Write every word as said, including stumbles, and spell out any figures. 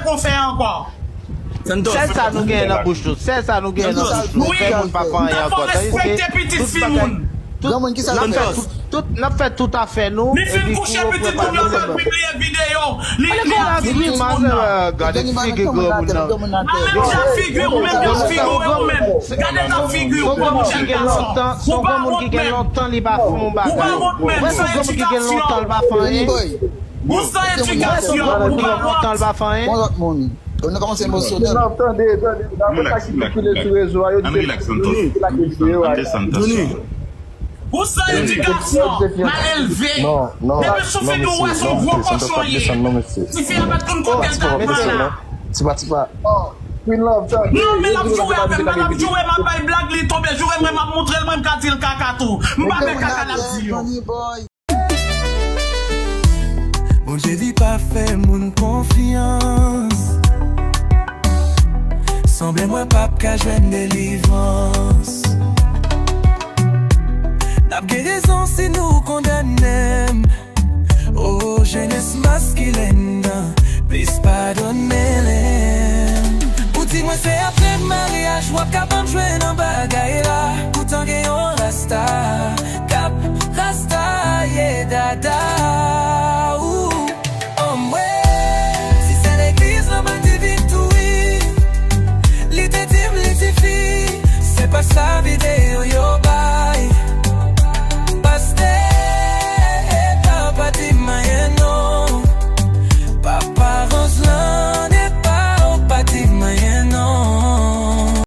Konfè ankò. Sèl sa nou genyen nan bouch nou. Sèl sa nou genyen nan bouch nou. Fè moun pa fè anyen ankò. Tandis ke tout bagay, tout, n ap fè tout, tout, n ap fè tout afè nou. Li fin kouche pitit moun nan, l ap pibliye videyo. Li, li ap di pitit moun nan. Gade figi granmoun nan. Gade jan figi ou menm, jan figi ou menm. Gade jan figi ou, granmoun ki gen lontan, se yon granmoun ki gen lontan li pa fè yon bagay. Ou pa wont menm, se yon edikasyon. Ou san edikasyon, ou pa wont. Yon lòt moun. Nou kòmanse emosyonèl. Non, tande, tande. Dapre sa ki sikile sou rezo a, yo di se Johnny ki lage videyo a. Ou san edikasyon, mal elve. Depi sou figi w wè se yon gwo kochon ye. Tifi a pa t konn kote l t ap pran la. Tipa, tipa. Queen Love, tande. Non, men l ap joure avè m, l ap joure, m ap bay blag, li tonbe, joure mwen, m ap moutre l, mwen, m ka di l kaka tou. M pa fè kaka l ap di yo. Bondye di pa fè moun konfyans. Sanble mwen p ap ka jwenn delivrans. N ap gen rezon si nou kondane m.